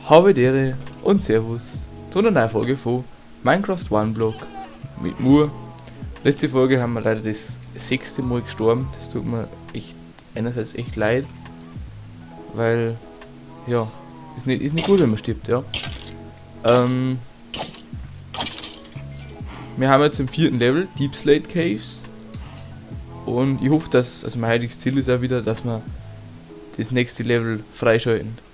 Habe Ehre und Servus zu einer neuen Folge von Minecraft One Block mit Mur. Letzte Folge haben wir leider das 6. Mal gestorben. Das tut mir echt einerseits echt leid, weil ja, ist nicht gut, wenn man stirbt, ja. Wir haben jetzt im 4. Level Deepslate Caves und ich hoffe, dass, also mein heutiges Ziel ist auch wieder, dass wir das nächste Level freischalten.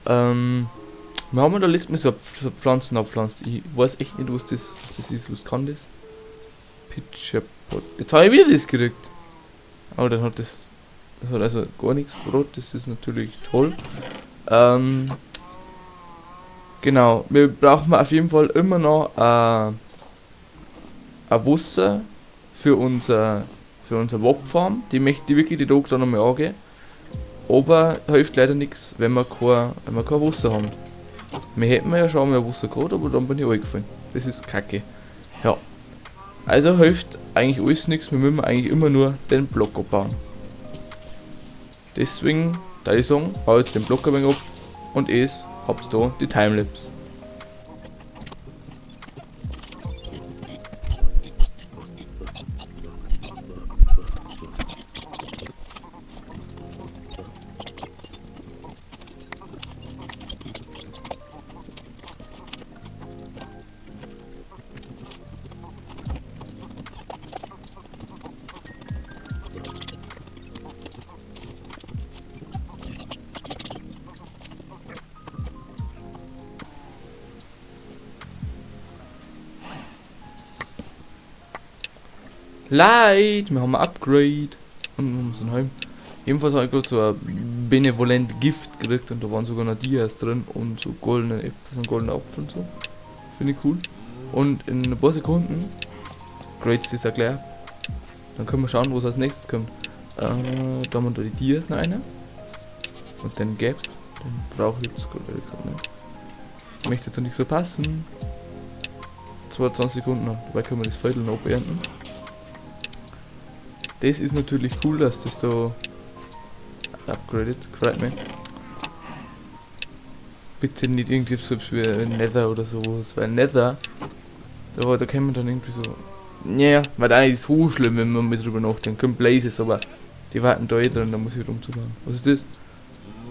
Wir haben da letztes Mal so Pflanzen abpflanzt. Ich weiß echt nicht, was das ist, was kann das? Pitcher Pot. Jetzt habe ich wieder das gekriegt. Aber dann hat das hat also gar nichts gebracht, das ist natürlich toll. Genau, wir brauchen auf jeden Fall immer noch ein Wasser für unser Wobfarm. Die möchte ich wirklich die Tag da nochmal angehen. Aber hilft leider nichts, wenn wir kein Wasser haben. Wir hätten ja schon mal Wasser gehabt, aber dann bin ich eingefallen. Das ist kacke. Ja. Also hilft eigentlich alles nichts, wir müssen eigentlich immer nur den Block abbauen. Deswegen, da ich sagen, baue jetzt den Block ein wenig ab und es habt da die Timelapse. Light, wir haben ein Upgrade und wir müssen heim. Jedenfalls habe ich gerade so ein benevolent Gift gekriegt und da waren sogar noch Dias drin und so goldene Äpfel, so einen goldenen Apfel und so. Finde ich cool. Und in ein paar Sekunden grades ist erklärt. Dann können wir schauen, was als nächstes kommt. Da haben wir da die Dias noch eine. Und den Gap, den brauche ich jetzt gerade ehrlich gesagt nicht. Möchte jetzt noch nicht so passen. 22 Sekunden noch, dabei können wir das Viertel noch abernten. Das ist natürlich cool, dass das da upgradet, freut mich. Bitte nicht irgendwie so wie Nether oder sowas, weil Nether, da kann man dann irgendwie so. Naja, weil eigentlich ist so schlimm, wenn man mit drüber nachdenkt. Können Blazes, aber die warten da eh drin, da muss ich rumzubauen. Was ist das?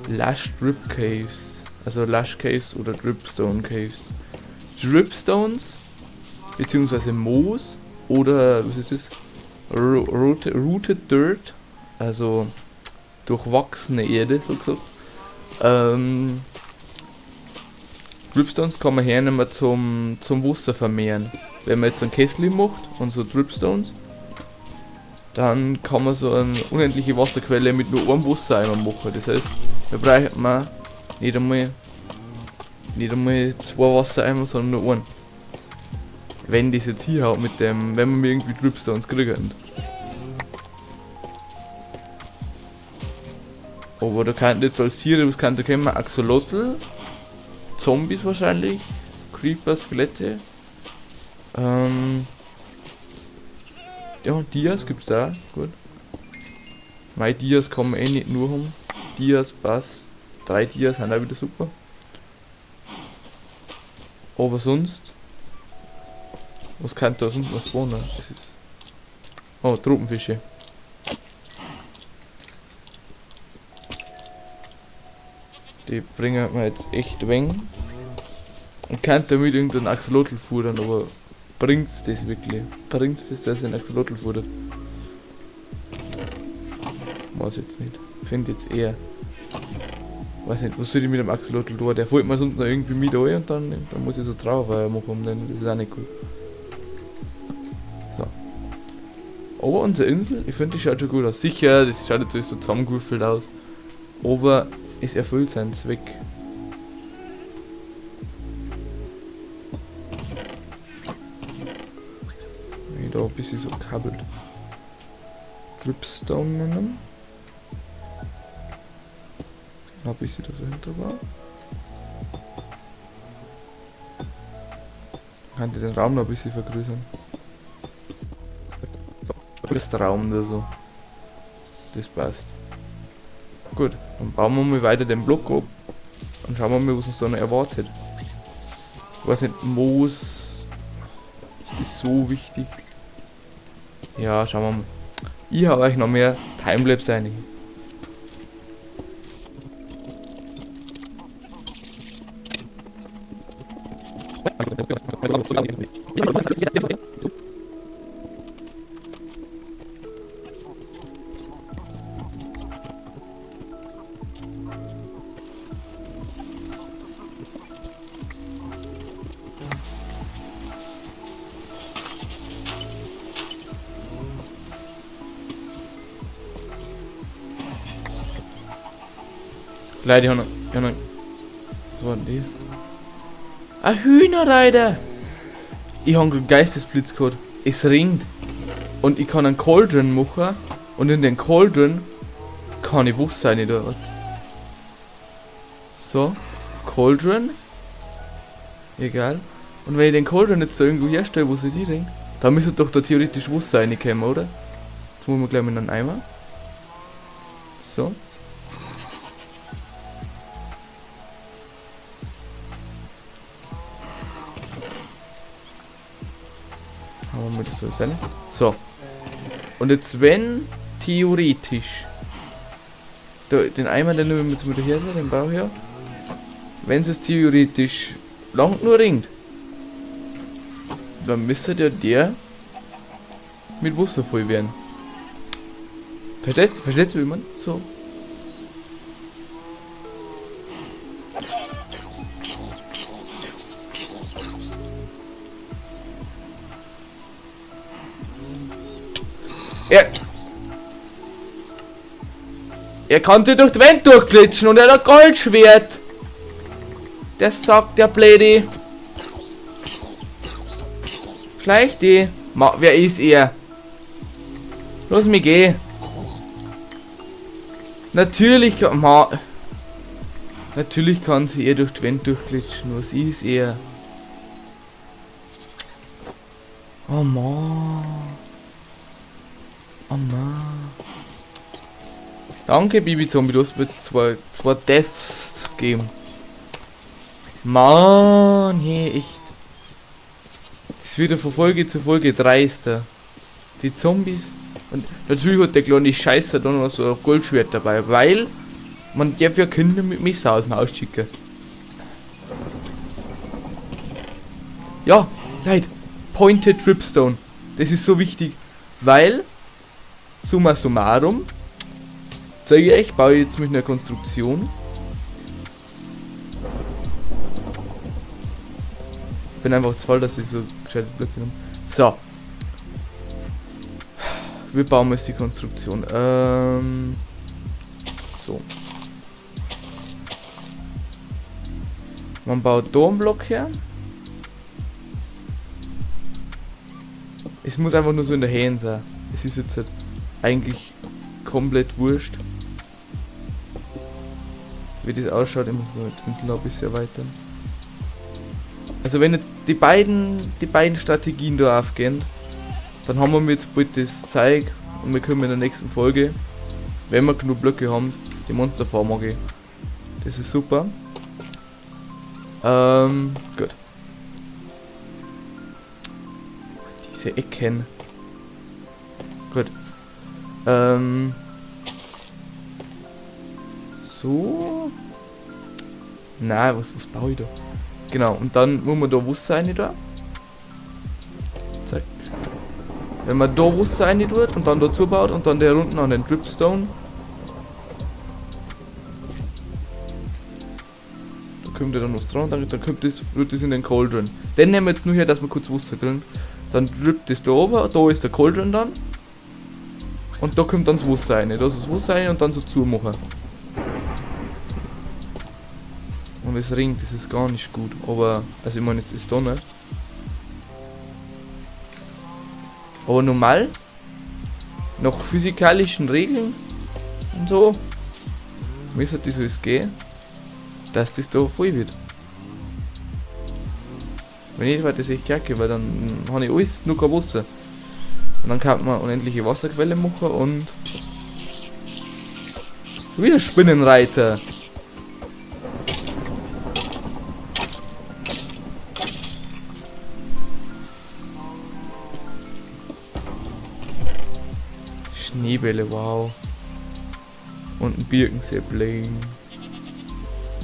Lush Drip Caves. Also Lush Caves oder Dripstone Caves. Dripstones, beziehungsweise Moos oder was ist das? Rooted Dirt, also durchwachsene Erde, so gesagt. Dripstones kann man hernehmen zum Wasser vermehren. Wenn man jetzt einen Kessel macht und so Dripstones, dann kann man so eine unendliche Wasserquelle mit nur einem Wassereimer machen. Das heißt, da braucht man nicht einmal 2 Wassereimer, sondern nur einen. Wenn das jetzt hier hat mit dem, wenn wir irgendwie Dripstones kriegen. Aber da kann jetzt als Tiere, was kann da kommen? Axolotl, Zombies wahrscheinlich, Creeper, Skelette. Ja, Dias gibt's da, gut. Mei, Dias kann man eh nicht nur haben. Dias passt. 3 Dias sind auch wieder super. Aber sonst. Was kann da sonst noch spawnen? Das ist. Oh, Tropenfische. Die bringen mir jetzt echt wenig. Und kann damit irgendeinen Axolotl futtern, aber bringt's das wirklich? Bringt's das, dass ich einen Axolotl futtert? Weiß jetzt nicht. Finde jetzt eher. Weiß nicht, was soll ich mit dem Axolotl tun? Der folgt mir sonst noch irgendwie mit ein und dann muss ich so Trauerfeier machen um den. Das ist auch nicht gut. So. Aber unsere Insel, ich finde, die schaut schon gut aus. Sicher, das schaut natürlich so zusammengewürfelt aus. Aber es erfüllt seinen Zweck. Wie da ein bisschen so kabelt. Dripstone nehmen. Noch ein bisschen da so hinterbauen. Kann ich den Raum noch ein bisschen vergrößern. Das ist der Raum oder so. Das passt. Gut, dann bauen wir mal weiter den Block ab. Und schauen wir mal, was uns da noch erwartet. Ich weiß nicht, Moos. Ist das so wichtig? Ja, schauen wir mal. Ich hab euch noch mehr Timelapse rein. Leute, ich hab noch. Was war denn das? Ein Hühnerreiter! Ich hab einen Geistesblitz gehabt. Es ringt. Und ich kann einen Cauldron machen. Und in den Cauldron kann ich Wasser rein dort. So. Cauldron. Egal. Und wenn ich den Cauldron jetzt da irgendwo herstelle, wo sie die ringt, dann müsste doch da theoretisch Wasser reinkommen, oder? Jetzt machen wir gleich mit einem Eimer. So. Haben wir das so sein? So. Und jetzt, wenn theoretisch da, den Eimer, den nehmen wir jetzt mal daher, den Bau her. Wenn es theoretisch lang nur ringt, dann müsste ja der mit Wasser voll werden. Versteht? Versteht ihr, wie man so? Er konnte durch die Wand durchglitschen und er hat ein Goldschwert. Der sagt, der Blöde. Schleich die. Ma, wer ist er? Lass mich gehen. Natürlich kann, ma, natürlich kann sie ihr durch die Wand durchglitschen. Was ist er? Oh Mann. Oh Mann. Danke, Bibi Zombie, du hast mir jetzt zwei Deaths gegeben. Mann, hey, echt. Das wird ja von Folge zu Folge dreister. Die Zombies. Und natürlich hat der kleine Scheißer da noch so ein Goldschwert dabei, weil man darf ja Kinder mit Messer aus dem Haus schicken. Ja, Leute, Pointed Dripstone. Das ist so wichtig, weil, summa summarum, zeige ich euch, baue ich jetzt mit einer Konstruktion. Bin einfach zu voll, dass ich so gescheite Blöcke nehme. So. Wir bauen jetzt die Konstruktion. So. Man baut da einen Block her. Es muss einfach nur so in der Höhe sein. Es ist jetzt halt eigentlich komplett wurscht. Wie das ausschaut, ich muss noch die Insel noch ein bisschen erweitern. Also wenn jetzt die beiden Strategien da aufgehen, dann haben wir jetzt bald das Zeug und wir können in der nächsten Folge, wenn wir genug Blöcke haben, die Monsterfarm angehen. Das ist super. Gut. Diese Ecken. Gut. So. Nein, was baue ich da? Genau, und dann muss man da Wasser rein da. Zack. Wenn man da Wasser rein tut und dann dazu baut und dann der unten an den Dripstone. Da kommt ja dann was dran, dann kommt das, wird das in den Cauldron. Den nehmen wir jetzt nur her, dass wir kurz Wasser kriegen. Dann drippt das da oben, da ist der Cauldron dann. Und da kommt dann das Wasser rein. Da ist das Wasser rein und dann so zumachen. Und es ringt, das ist gar nicht gut. Aber, also ich meine, es ist da nicht. Aber normal, nach physikalischen Regeln und so, müsste das alles gehen, dass das da voll wird. Wenn nicht, war das echt kacke, weil dann habe ich alles, nur kein Wasser. Und dann kann man unendliche Wasserquelle machen und wieder Spinnenreiter. Schneebälle, wow. Und ein Birkensäppling.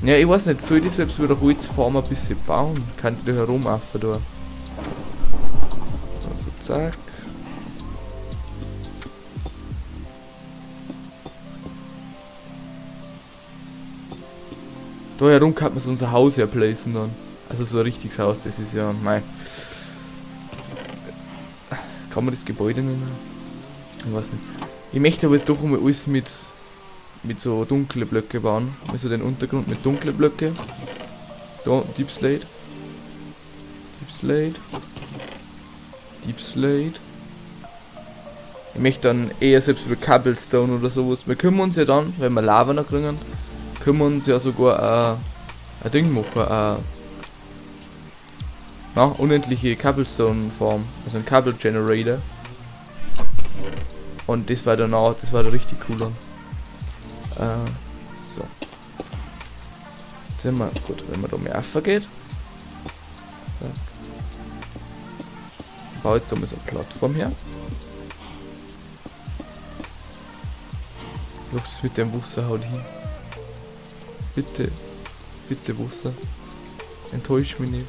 Ja, ich weiß nicht, soll ich selbst wieder Holzfarm ein bisschen bauen? Kann ich da herumaffen da? Also zack. Da herum kann man so unser Haus herplacen dann. Also so ein richtiges Haus, das ist ja mei. Kann man das Gebäude nennen? Ich weiß nicht. Ich möchte aber jetzt doch einmal alles mit so dunkle Blöcke bauen. Also den Untergrund mit dunklen Blöcke. Da, Deep Slate. Deep Slate. Deep Slate. Ich möchte dann eher selbst über Cobblestone oder sowas. Wir können uns ja dann, wenn wir Lava noch kriegen, können wir uns ja sogar ein Ding machen. Na, unendliche Cobblestone-Form. Also ein Cobble Generator. Und das war danach, das war da richtig cool dann. So. Jetzt sind wir, gut, wenn man da mehr geht. So. Ich baue jetzt einmal so eine Plattform her. Ich hoffe, das mit dem Wasser haut hin. Bitte, bitte Wasser. Enttäusch mich nicht.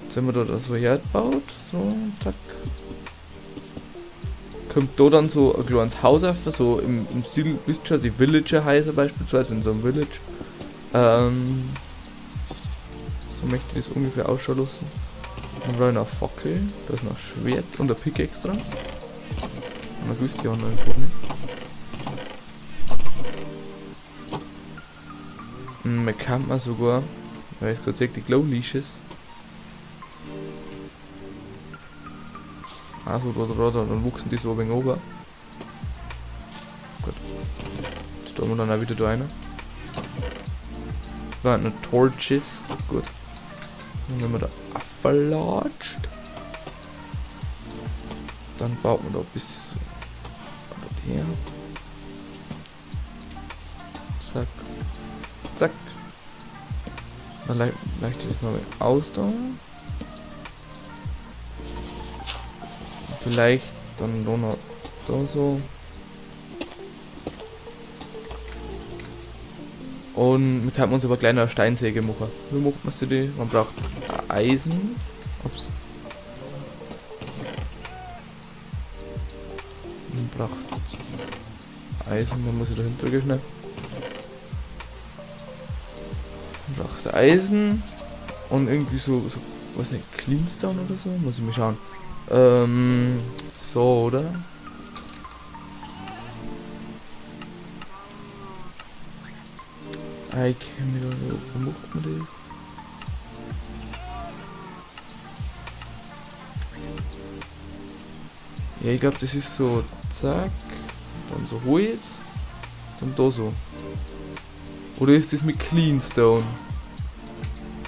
Jetzt haben wir da so hergebaut. So, zack. Kommt da dann so ein kleines Haus auf, so im Stil, wisst schon, die Villager-Häuser beispielsweise, in so einem Village. So möchte ich das ungefähr ausschauen lassen. Dann brauche ich noch eine Fackel, da ist noch ein Schwert und ein Pickaxe dran. Und dann grüßt die auch noch irgendwo nicht. Man kann man sogar, weil ich gerade sehe, die Glow Leashes. Also da, dann wuchsen die so ein wenig runter. Gut. Jetzt tun wir dann auch wieder da rein. Da noch Torches. Gut. Dann wenn man da verlatscht. Dann baut man da ein bisschen so her. Zack. Zack. Dann leichte ich das noch aus da. Vielleicht dann noch da so. Und wir können uns aber gleich noch eine Steinsäge machen. Wie macht man sie die? Man braucht Eisen. Ups. Man braucht Eisen, dann muss ich dahinter gehen schnell. Man braucht Eisen und irgendwie so, weiß nicht, Cleanstone oder so? Muss ich mal schauen. So, oder? Ich kenn mich da so. Wo macht man das? Ja, ich glaub, das ist so, zack, dann so Holz, dann da so. Oder ist das mit Cleanstone?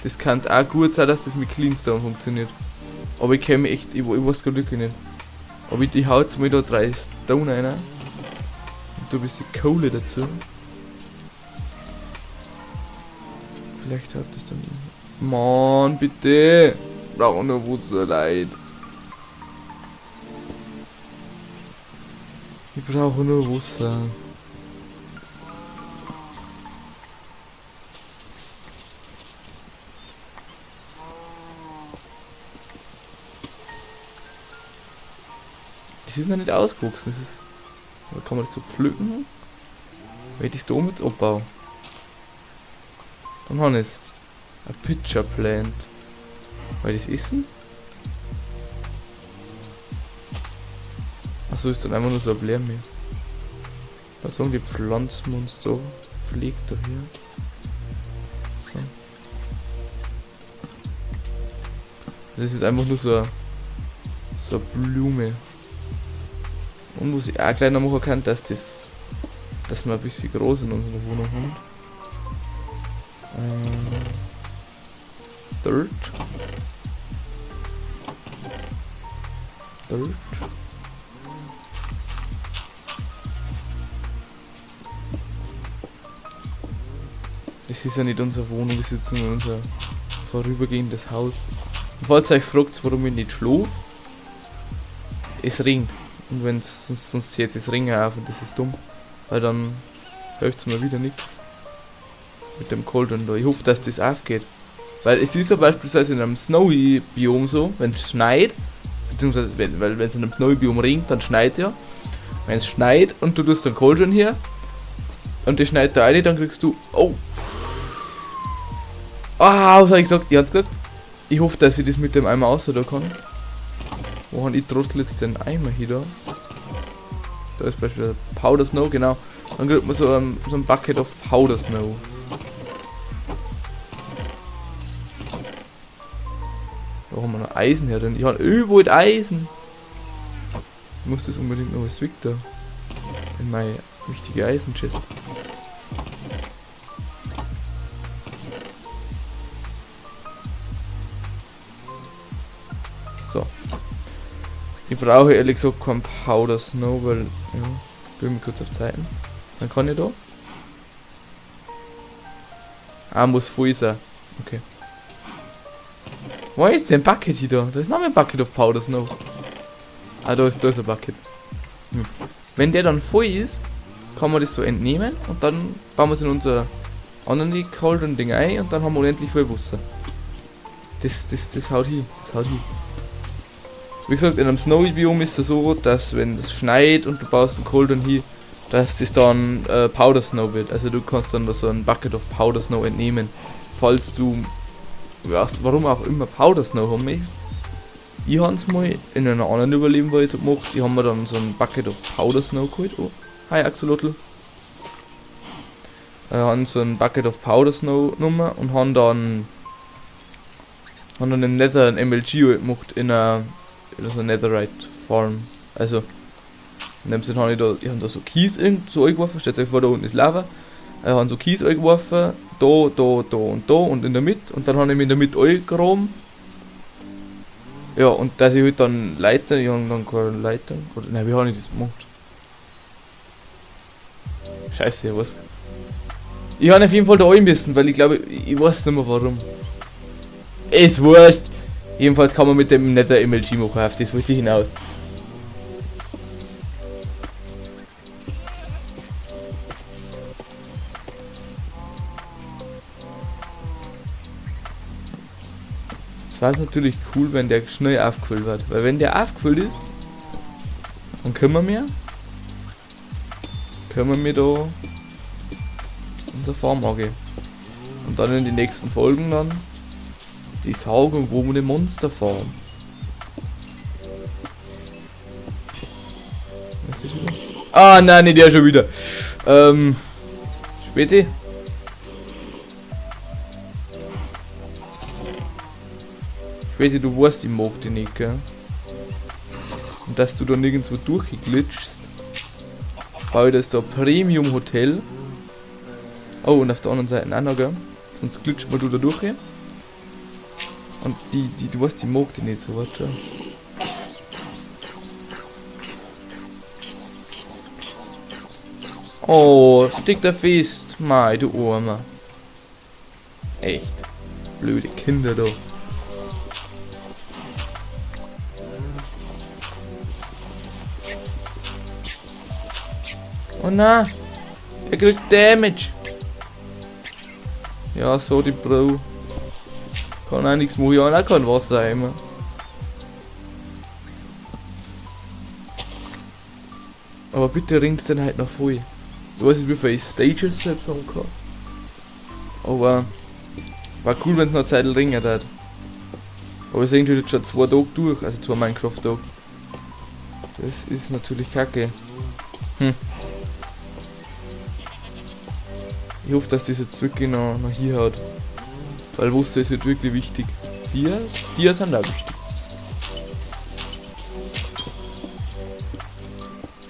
Das kann auch gut sein, dass das mit Cleanstone funktioniert. Aber ich kenn mich echt, ich weiß gar wirklich nicht. Aber ich hau jetzt mal da 3 Stone rein. Und da ein bisschen Kohle dazu. Vielleicht hat das dann. Mann, bitte! Brauche nur Wasser, leid. Ich brauche nur Wasser. Das ist noch nicht ausgewachsen, das ist. Da kann man das so pflücken. Wenn ich das da oben jetzt abbaue. Dann habe ich's. Ein Pitcher Plant. Weil das essen? Achso, ist dann einfach nur so ein Blämmi. Was sagen die Pflanzen uns da? Pflegt da hier. So. Das ist einfach nur so eine Blume. Und was ich auch gleich noch machen kann, dass wir ein bisschen groß in unserer Wohnung haben. Dirt. Dirt. Das ist ja nicht unsere Wohnung, das ist jetzt nur unser vorübergehendes Haus. Und falls ihr euch fragt, warum ich nicht schlafe, es regnet. Und wenn's, sonst jetzt das Ringe auf und das ist dumm. Weil dann hilft's mir wieder nichts. Mit dem Cauldron da. Ich hoffe, dass das aufgeht. Weil es ist ja beispielsweise in einem Snowy-Biom so, wenn es schneit, beziehungsweise weil wenn es in einem Snowy-Biom regnet, dann schneit ja. Wenn es schneit und du tust den Cauldron hier und das schneit da rein, dann kriegst du. Oh! Ah, was hab ich gesagt? Ich hab's gesagt. Ich hoffe, dass ich das mit dem Eimer außer da kann. Wo hab ich Trottel jetzt den Eimer hier da? Da ist beispielsweise Powder Snow, genau. Dann kriegt man so ein Bucket of Powder Snow. Da haben wir noch Eisen her, denn ich habe überall Eisen. Ich muss das unbedingt noch was weg da. In meine wichtige Eisenchest. So. Ich brauche ehrlich gesagt keinen Powder Snow, weil, ja, gehen wir kurz auf Zeiten. Dann kann ich da. Ah, muss voll sein. Okay. Wo ist denn Bucket hier da? Da ist noch ein Bucket of Powder Snow. Ah, da ist ein Bucket. Wenn der dann voll ist, kann man das so entnehmen und dann bauen wir es in unser anderen Cauldron Ding ein und dann haben wir unendlich viel Wasser. Das haut hin. Das haut hin. Wie gesagt, in einem Snowy-Biom ist es so, dass wenn es schneit und du baust einen Cauldron hin, dass das dann Powder Snow wird. Also du kannst dann da so ein Bucket of Powder Snow entnehmen, falls du, ja, warum auch immer Powder Snow haben möchtest. Ich hab's mal in einer anderen Überlebenwelt gemacht, die haben mir dann so ein Bucket of Powder Snow geholt. Oh, hi Axolotl. Haben so ein Bucket of Powder Snow genommen und haben dann im Nether ein MLG gemacht in so einer Netherite Farm. Also in dem Sinne habe ich da, ich hab da so Kies irgend so eingeworfen, stellt euch vor, da unten ist Lava. Ich habe so Kies eingeworfen, da, da, da und da und in der Mitte. Und dann habe ich mich in der Mitte eingegraben. Ja, und dass ich halt dann Leiter, ich habe dann keine Leiter. Oder, nein, wie habe ich das gemacht? Scheiße, ich weiß. Ich habe auf jeden Fall da rein müssen, weil ich glaube, ich weiß nicht mehr warum. Ist wurscht. Jedenfalls kann man mit dem Nether MLG machen, auf das wollte ich hinaus. Es war natürlich cool, wenn der schnell aufgefüllt wird, weil wenn der aufgefüllt ist, dann können wir da unsere Farm angehen. Und dann in den nächsten Folgen dann die sagenumwobene Monsterfarm. Was ist das wieder? Ah, nein, nicht der schon wieder. Spezi? Spezi, du weißt, ich mag dich nicht, gell? Und dass du da nirgendwo durchglitschst. Baue ich das da Premium Hotel. Oh, und auf der anderen Seite auch noch, gell? Sonst glitscht man du da durch hier. Und du weißt, die mag die nicht so, warte. Oh, steckt er fest. Mei, du Armer. Echt. Blöde Kinder da. Oh na, er kriegt Damage. Ja, so die Bro. Kann auch nichts machen, ja, auch kein Wasser immer. Aber bitte ringt's denn halt noch voll. Ich weiß nicht, wie viele Stages selbst haben kann. Aber war cool, wenn's noch eine Zeit ringen hat. Aber es sind jetzt schon 2 Tage durch, also 2 Minecraft-Tage. Das ist natürlich kacke. Ich hoffe, dass das jetzt wirklich noch hier hat. Weil Wasser ist halt wirklich wichtig. Dias sind auch wichtig.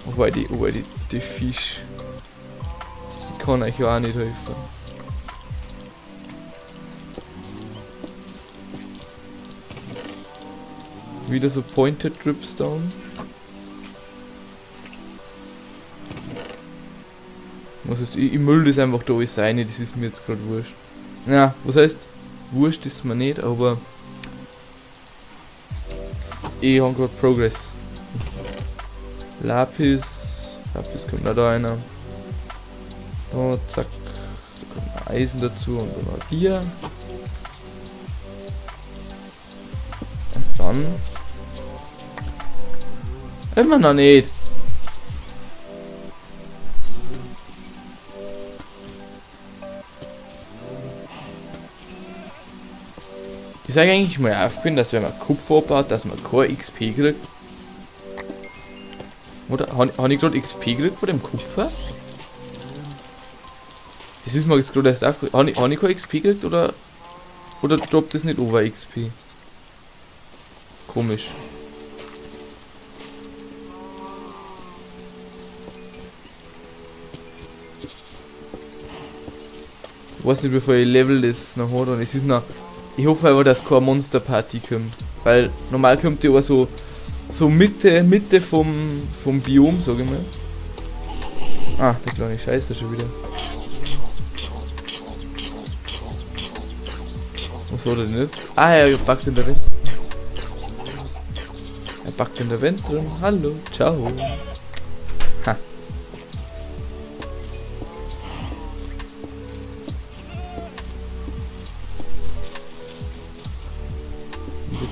Wobei die Fisch. Die kann euch ja auch nicht helfen. Wieder so Pointed Dripstone. Was ist, ich müll das einfach da alles rein, das ist mir jetzt grad wurscht. Ja, was heißt, wurscht ist mir nicht, aber ich hab grad Progress. Lapis. Lapis kommt da einer. So, zack. Da kommt ein Eisen dazu und dann noch Dia. Und dann. Immer noch nicht. Ich sage eigentlich mal aufgehört, dass wenn man Kupfer abbaut, dass man kein XP kriegt. Oder hab ich gerade XP gekriegt von dem Kupfer? Das ist mir jetzt gerade erst aufgefallen. Hab ich kein XP gekriegt oder droppt das nicht over XP? Komisch. Ich weiß nicht, wie viel Level das noch hat und es ist noch. Ich hoffe aber, dass keine Monsterparty kommt. Weil normal kommt die aber so Mitte vom Biom, sag ich mal. Ah, der kleine Scheiße schon wieder. Was hat er denn jetzt? Ah, er packt in der Wand. Er packt in der Wand drin. Hallo, ciao. Ha.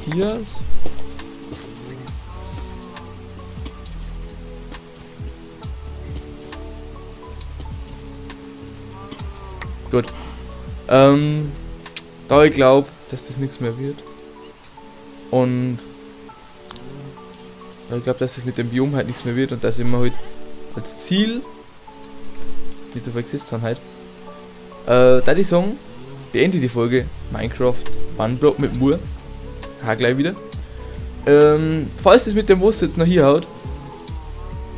Dias. Gut. Da ich glaube, dass das nichts mehr wird. Und ich glaube, dass das mit dem Biom halt nichts mehr wird und dass immer halt als Ziel, die zu vergessen halt, da die Song beende die Folge Minecraft One Block mit Mur. Ha, gleich wieder. Falls es mit dem Wasser jetzt noch hier haut,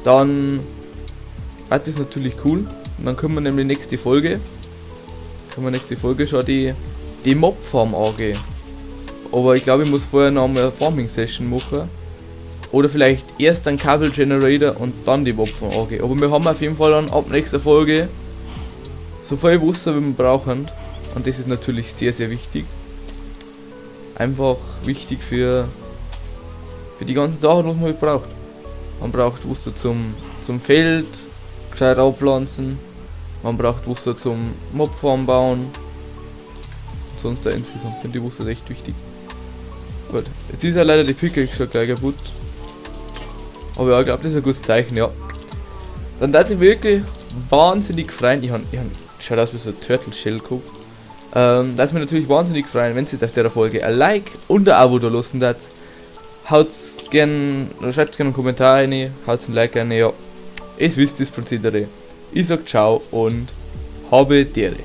dann wird das natürlich cool. Und dann können wir nämlich nächste Folge, schon die Mob-Farm angehen. Aber ich glaube, ich muss vorher noch einmal eine Farming-Session machen. Oder vielleicht erst einen Cobble Generator und dann die Mob-Farm angehen. Aber wir haben auf jeden Fall dann ab nächster Folge so viel Wasser, wie wir brauchen. Und das ist natürlich sehr, sehr wichtig. Einfach wichtig für die ganzen Sachen, was man halt braucht. Man braucht Wasser zum Feld gescheit aufpflanzen. Man braucht Wasser zum Mobfarm bauen. Sonst da insgesamt finde ich Wasser echt wichtig. Gut, jetzt ist ja leider die Pickaxe schon gleich kaputt. Aber ja, ich glaube, das ist ein gutes Zeichen, ja. Dann darf ich wirklich wahnsinnig freuen. Ich hab, schaut aus wie so ein Turtle Shell Kopf. Das ist mir natürlich wahnsinnig freuen, wenn Sie jetzt auf der Folge ein Like und ein Abo da lassen darf. Haut's gern, oder schreibt gerne einen Kommentar rein, haut's ein Like rein, ja. Es wisst das Prozedere. Ich sag ciao und habe Dere.